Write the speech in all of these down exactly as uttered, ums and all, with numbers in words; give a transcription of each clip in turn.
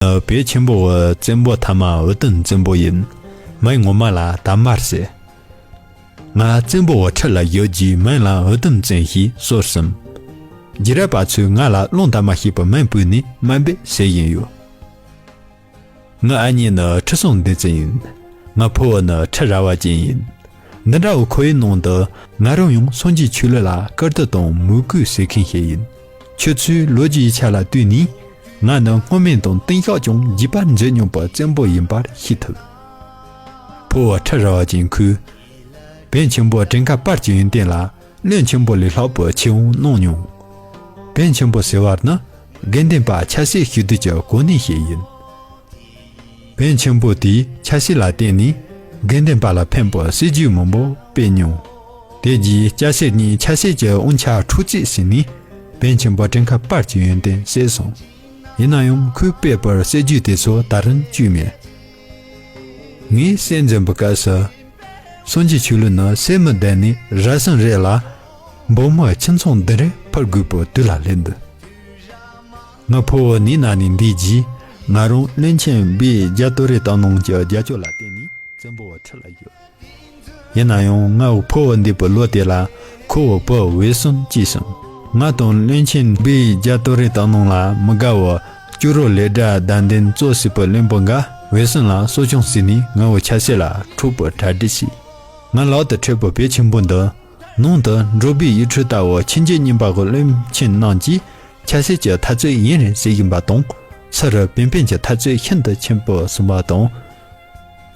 ནི་བོད་ཆེན་པོ་བའི་བཙན་པོ་ཐ་མ་འུ་དུམ་བཙན་པོ་ཡིན། མིང་ངོ་མ་ལ་དར་དམར་ཟེར། ང་བཙན་པོ་བའི་ཁྲི་ལ་བཞུགས་རྗེས་མིང་ལ་འུ་དུམ་བཙན་ཞེས་གསོལ་ཟིན། རྗེས་རབས་པ་ཚོས་ང་ལ་རླུང་དར་དམར་ཞེས་པའི་མིང་བོས་ནས་དམར་འབེབས་ཟེར་བཞིན་ཡོད། ངའི་ཨ་མྱེས་ནི་ཁྲི་སྲོང་ལྡེ་བཙན་ཡིན། ངའི་ཕུ་བོ་ནི་ཁྲི་རལ་པ་ཅན་ཡིན། འདི་འདྲ་བོ་ཁོ་བོའི་ནང་དུ་ང་རང་ཡང་སངས་རྒྱས་ཆོས་ལུགས་ལ་བཀུར་སྟི་དང་མོས་གུས་བྱེད་མཁན་ཞིག་ཡིན། ཁྱོད་ཚོས་ལོ་རྒྱུས་ཡིག་ཆ་ལ་ལྟོས་ནས་ང་ནི་སྔོན་མེད་དང་གཏིང་ཤོག་ཀྱང་རྒྱུས་པ་མཛད་མྱོང་པའི་བཙན་པོ་ཡིན་པར་ཤེས་ཐུབ། ཕུ་བོ་ཁྲི་རལ་པ་ཅན་ཁོས་བོན་ཆེན་པོ་བྲན་ཁ་དཔལ་གྱི་ཡོན་ཏན་ལ་བློན་ཆེན་པོ་ལས་ལྷག་པའི་ཆེ་བོ་གནང་མྱོང་། བོན་ཆེན་པོ་ཟེར་བ་ནི་དགེ་འདུན་པ་ཆབ་སྲིད་ཞི་བདེ་ཀྱི་གོ་གནས་ཤིག་ཡིན། བོན་ཆེན་པོ་དེས་ཆབ་སྲིད་ལ་བརྟེན་ནས་དགེ་འདུན་པ་ལ་ཕན་པའི་སྲིད་ཇུས་མང་པོ་སྤེལ་མྱོང་། དེ་རྗེས་སྐྱ་སེར་གཉིས་ཆབ་སྲིད་ཀྱི་དབང་ཆ་འཕྲོག་རྩིས་བྱས་ནས་བོན་ཆེན་པོ་བྲན་ཁ་དཔལ་གྱི་ཡོན་ཏན་བསད་སོང་། ཡིན་ན་ཡང་ཁོས་སྤེལ་པའི་སྲིད་ཇུས་དེ་ཚོ་ད་རུང་བཅོས་མེད། ངས་སྲས་འཛིན་པའི་སྐབས་སུ། སངས་རྒྱས་ཆོས་ལུགས་ནི་སྲས་མོ་བདག་ནི་རབ་བྱུང་རེ་ལ་འབངས་མི་ཁྱིམ་ཚང་འདི་འདྲའི་ཕུལ་དགོས་པའི་དུས་ལ་སླེབས་འདུག་ངའི་ཕུ་བོ་ནད་ན་ནས་འདས་རྗེས་ང་རང་བློན་ཆེན་སྦས་རྒྱ་ཏོ་རེ་བཏང་གནང་གི་རྒྱབ་སྐྱོར་ལ་བརྟེན་ནས་བཙན་པོའི་ཁྲི་ལ་བཞུགས། ཡིན་ན་ཡང་ངའི་ཕུ་བོ་འདས་པའི་ལོ་དེ་ལ་ཁོ་བོའི་བུ་འོད་སྲུང་སྐྱེས་སོང་། ང་དང་བློན་ཆེན་སྦས་རྒྱ་ཏོ་རེ་བཏང་གནང་ལ་མི་དགའ་བའི་ཅོག་རོ་ལས་སྒྲ་བདའ་འདེད་གཙོ་བྱས་པའི་བློན་པོ་འགས་འོད་སྲུང་ལ་གསོ་སྐྱོང་བྱས་ནས་ངའི་ཆབ་སྲིད་ལ་འཕྲོག་པའི་གྲ་སྒྲིག་བྱས། ང་ལག་ཏུ་ཁྲིད་པའི་བོན་ཆེན་པོ་འདི་ནང་དུ་འབྲོག་པའི་ཡིག་འཕྲུལ་ལྟ་བུ་ཆོས་བརྒྱུད་རྙིང་པ་གི་བློན་ཆེན་རྣམས་ཀྱིས་ཆབ་སྲིད་ཀྱི་འཐབ་རྩོད་ཡུན་རིང་བྱེད་བཞིན་པ་དང་ཚུ་རུ་བོན་བོན་གྱི་འཐབ་རྩོད་ཤིན་ཏུ་ཆེན་པོ་སོང་བ་དང་།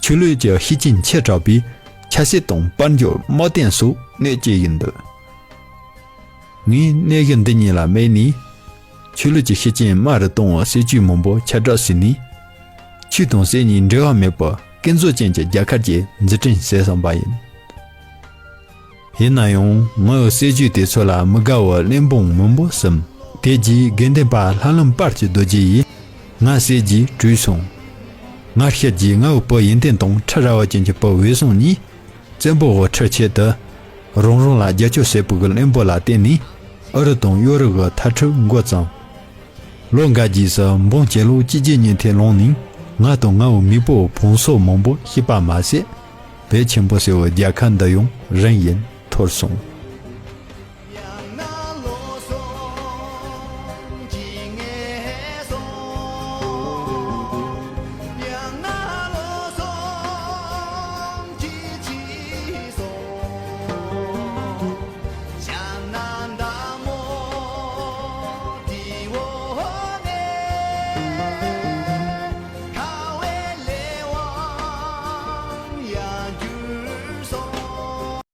ཆོས་ལུགས་ཀྱི་ཤུགས་རྐྱེན་ཆེ་དྲགས་པས་ཆབ་སྲིད་དང་དཔལ་འབྱོར་དམག་དོན་སོགས་གནོད་སྐྱེལ་བཞིན་འདུག་ངས་གནས་གཞི་འདི་གཉིས་ལ་དམིགས་ནས་ཆོས་ལུགས་ཀྱི་ཤུགས་རྐྱེན་དམའ་རུ་གཏོང་བའི་སྲིད་ཇུས་མང་པོ་ཁྱབ་བསྒྲགས་བྱས་ནས། ཆོས་དང་སྲིད་གཉིས་འབྲེལ་བ་མེད་པར་ཀུན་རྫོབ་ཅན་གྱི་རྒྱལ་ཁབ་ཅིག་འཛུགས་སྐྲུན་བྱས་སོང་བ་ཡིན། ཡིན་ན་ཡང་ངའི་སྲིད་ཇུས་དེ་ཚོ་ལ་མི་དགའ་བའི་བློན་འབངས་མང་པོ་ཟིན། དེ་རྗེས་དགེ་འདུན་པ་ལྷ་ལུང་དཔལ་གྱི་རྡོ་རྗེ་ཡིས་ང་བསད་རྗེས་བྲོས་སོང་། ང་ཤི་རྗེས་ངའི་བུ་ཡོན་ཏན་དང་ཁྲི་རལ་པ་ཅན་གྱི་བུ་འོད་སྲུང་གཉིས་བཙན་པོ་བའི་ཁྲི་ཆེད་དུ་རང་རང་ལ་རྒྱབ་སྐྱོར་བྱེད་པའི་བློན་པོ་ལ་བརྟེན་ནས་ཨུ་རུ་དང་ཡོ་རུབ་ཀྱི་འཐབ་འཁྲུག་འགོ་བརྩམས། ལོ་འགའ་རྗེས་སུ་འབངས་སྤྱི་ལོ་གཅིག་བརྒྱད་ཉིས་ཐེར་ལོན་ནས་ང་དང་ངའི་མེས་པོའི་བོན་སོག་མང་པོ་ཤི་བ་མ་ཟད། བོད་ཆེན་པོ་ཟེར་བའི་རྒྱལ་ཁབ་འདི་ཡང་རིམ་བཞིན་འཐོར་སོང་།